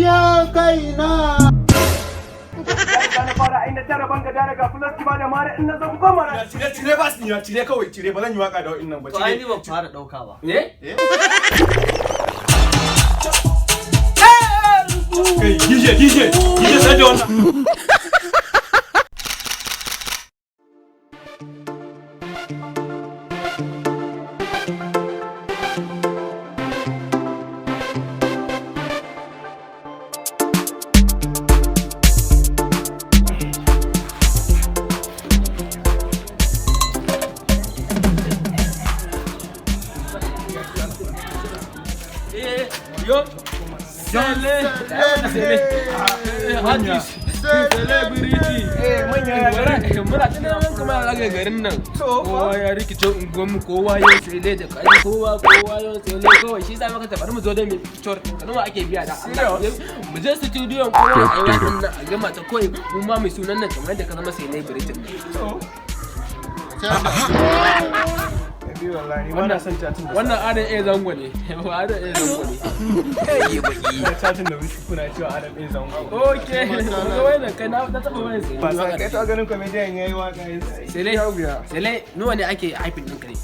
Wayyo kaina. Na fara aina tara banga dara ga plus ba da mara in na zo goma na. Cire, cire, ba su cire kawai, cire. Ba zan yi waka da wa'innan ba. To ai Cire. ni ban fara dauka ba. Eh? Kai DJ, DJ, DJ, sai da wannan. Eh, yo. Sele. Sele. Hadis. Celebrity. Eh, manya ya gari. Muna ta neman kuma a garin nan. To, fa. Kowa ya rikice unguwanmu, kowa ya sele da kai, kowa kowa ya sele kawai shi sa muka tafi mu zo da mai picture ɗin ka nawa ake biya da Allah. Mu je studio kowa a yi wakan nan a gama ta kawai mu ma mai sunan nan kamar yadda ka zama celebrity nan. Wallahi ni na son chatting da Wannan Adam A Zango ne. Adam A Zango ne. Ina chatting da wasu kuna cewa Adam A Zango. Okay. Ga wannan kai na taɓa wani sele. Ba sa kai ta ganin comedian yayi waka yayi. Sele. Sele, nawa ne ake haifin ɗinka ne?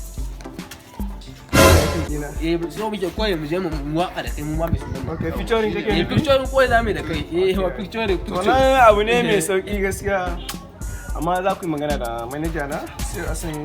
Ina. Eh, so muke koyi mu je mu waka da kai mu ma mai sunan nan. Okay, featuring kake Eh, nufi? picturing koyi za mu yi da kai. Eh, wa picturing picturing. Wannan abu ne mai sauki gaskiya. Amma za ku yi magana da manaja na sai a san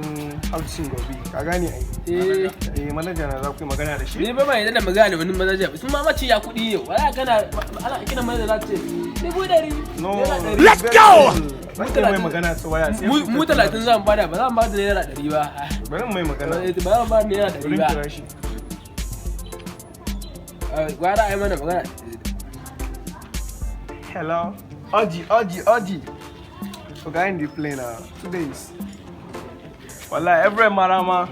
how to sing gobe. Ka gane ai. Eh. Eh, manaja na za ku yi magana da shi. Ni ba mai da magana da wani manaja. Sun ma mace ya kuɗi yau. Wala kana ana kina manaja za ta ce 100,000. No. ₦100. Let's go. Zan iya mai magana ta waya sai Mu ku mu tattauna. 30 zan bada, ba zan bada ₦100 ba. Bari mu mai magana. Ba zan bada ₦100 Bari ba. mu kira shi. Gwara ai mana magana. Hello. Oji, Oji, Oji. Oga in the plane now. 2 days. Wallahi, every marama.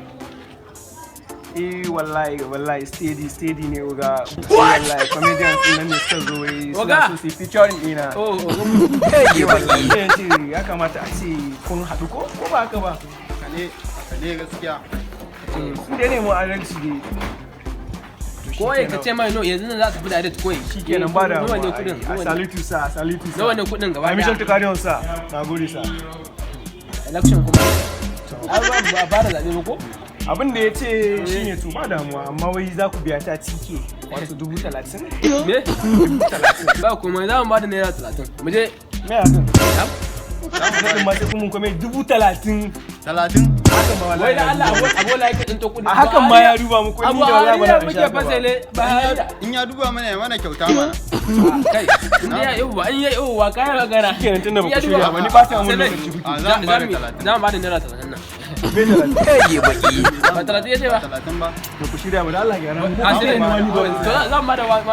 Eh, wallahi, wallahi, steady, steady ne oga. Wallahi, comedians din nan ne suka zo wai suna Oga. so su yi featuring ina. Oh, oh. Eh, wallahi, sai ce ya kamata a ce kun haɗu ko? Ko ba haka ba? Ne, haka ne gaskiya. Sun dai nemo adalci dai. To Koyi ka shikenan. ce mai no yanzu nan za ka fi direct koyi. Shikenan ba da Nawa ne kuɗin? A salute you, sir. A salute you, sir. Nawa ne kuɗin gaba Permission ɗaya? to carry on, sir. Na gode, sir. Election kuma. Ai ba ba fara zaɓe ba ko? Abin da ya ce shine to ba damuwa, amma wai za ku biya ta tike wato 30,000. Me? Ba komai, za mu bada ₦30. Mu je. Me hakan? Hakan ma sai kun mun kome 30,000. 30. Hakan ma wallahi Wai da ya Allah duba. abola yake tsinto kuɗi. A hakan ma ya duba muku Abu ni da wallahi ba Ariya na muke sha ba. fasele ba hariya. In ya duba mana ya mana kyauta mana. Kai, in ya yau ba, in ya yau wa kayan magana. Kenan tunda ba In ya ku duba- shirya ba ni bata mun Sai dai- lokaci kuke. A za mu bada 30. Za mu bada ₦30 nan. Me 30? Ba 30 ya ce ba. 30 ba. Ba ku shirya ba da Allah gyara mu. A sai Ba wani ba. to za mu bada 100.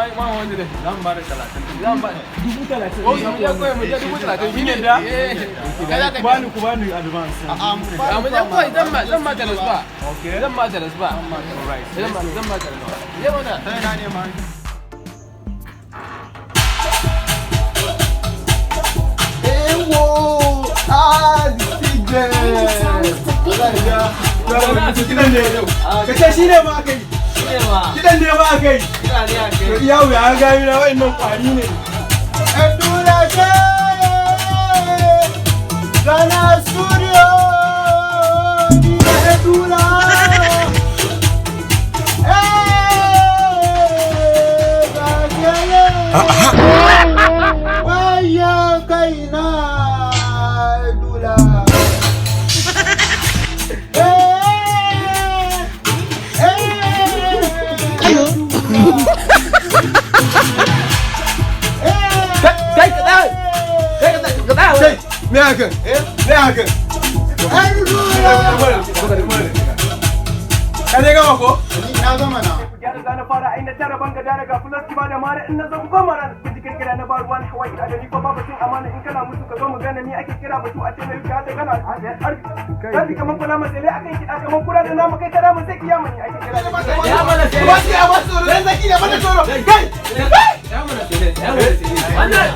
Za mu bada 30. Za mu bada. 30,000. Oh, ya koyi mu je 30,000 shi ne. Da? Eh. Kai za ka Ku bani, ku bani advance. A'a, mu A mu je koyi zan ma transfer. Okay. Zan ma transfer. Alright. Zan ma transfer. Je mana. Sai na ne ma. Ewo! Ah, DJ! Kidan ne ka ce shi ne ma kai. Kidan ne ma kai. To iya wuya an gami na wa'annan kwari ne. Edura ke! Gana studio! Edura! Eh! Gajele! Wayyo kaina! Edura! Eh! Eh! Kai ka tsaya. Kai ka tsaya. Kai, me hakan? Me hakan? Ka ne gama ko? Ni na gama na. Gyara zana fara aina tara banga dara ga plus ba da mara in na zo goma ran kun ji kirkira na ba ruwan hawaii da ni ko babu cin amana in kana musu ka zo mu gane ni ake kira batu a ce mai ka ta kana arbi kaman kula masale akan kiɗa kaman kura da nama kai tara mu sai kiyama ni ake kira Ya mana sai. Ba su ya ba su tsoro, dan zaki ne mana tsoro. Kai! Ya mana sai. Ya mana sai. Wannan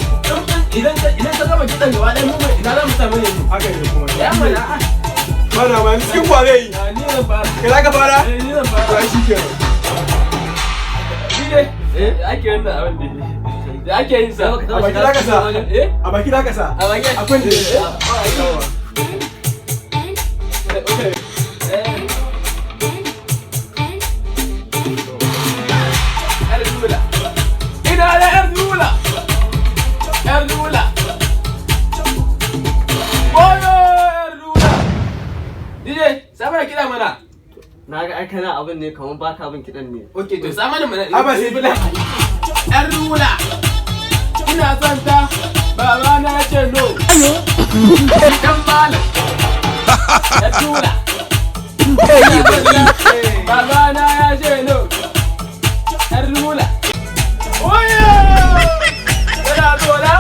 idan ka gama kiɗan gaba ɗaya mu ina za mu samu ne mu. Haka ne kuma. Ya mana. Ba da ma cikin kwa zai yi. Ni zan fara. Kai za ka fara? Eh, ni zan fara. To ai shikenan. Ni ne. Eh, ake wannan abin da. Da ake yin sa. A baki za ka sa. Eh? A baki za ka sa. A baki. A kunne. Okay. Eh. Yar dula. Ina da yar dula. Yar dula. Oyo yar dula. DJ, sa mana kiɗa mana. Na ga ai kana abin ne kamar baka bin kiɗan ne. Okay, to sa mana mana. Aba sai bila. Yar dula. Ina son ta. Baba na ce no. Dan malam. Yar dula. Baba na ya ce no. Yar dula. Oyo! Tana so na?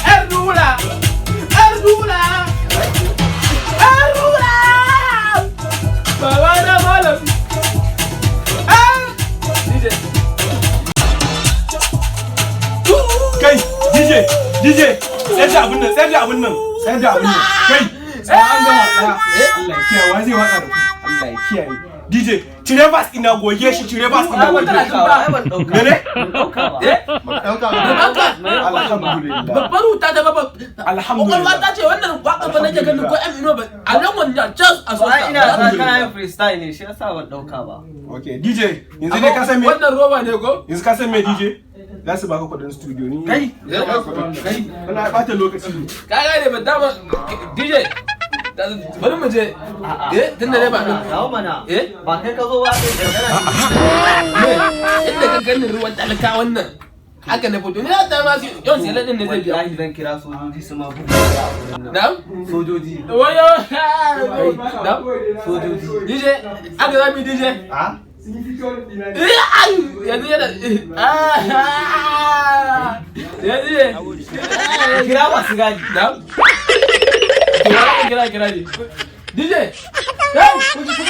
Yar dula. Yar dula. Yar dula. Baba na malam. Ah! DJ. Kai, DJ, DJ, tsayar da abun nan, tsayar da abun nan, tsayar da abun nan. Kai, tsaya an gama tsaya. Allah ya kiyaye, wa zai waka da ku? Allah ya kiyaye. DJ, cire verse ina goge shi, cire verse ina Ai ban goge shi. ɗauka ba. Ai ban ɗauka. Mene? Ban ɗauka ba. Eh? Dauka ba. Babanka. Alhamdulillah. Babbar wuta ta baba. Alhamdulillah. Kwakwalwa ta ce wannan waka ba nake ganin ko M ino ba. A nan wannan just a To ai ina sosa. sa kana yin freestyle ne shi yasa ban ɗauka ba. Okay, DJ, yanzu dai ka san me? Wannan roba ne ko? Yanzu ka san me DJ? Za su baka kuɗin studio ni. Kai. Kai, kana ɓata lokaci ne. Ka gane ba dama DJ. Bari mu je. Eh, tunda dai ba. Dawo mana. Eh? Ba kai ka zo ba kai magana. Me? Inda ka gani ruwan talaka wannan. Haka na fito. Ni na ta ma su yawan sai din ne zai biya. Wallahi zan kira sojoji su ma bugu da abun nan. Na'am? Sojoji. Wayo. Na'am? Sojoji. DJ, aka za mu yi DJ. Ah? Yanzu yana. Yanzu ne. Kira masu gadi. Na'am? Kira kira kira ne. DJ! Kai, ku ku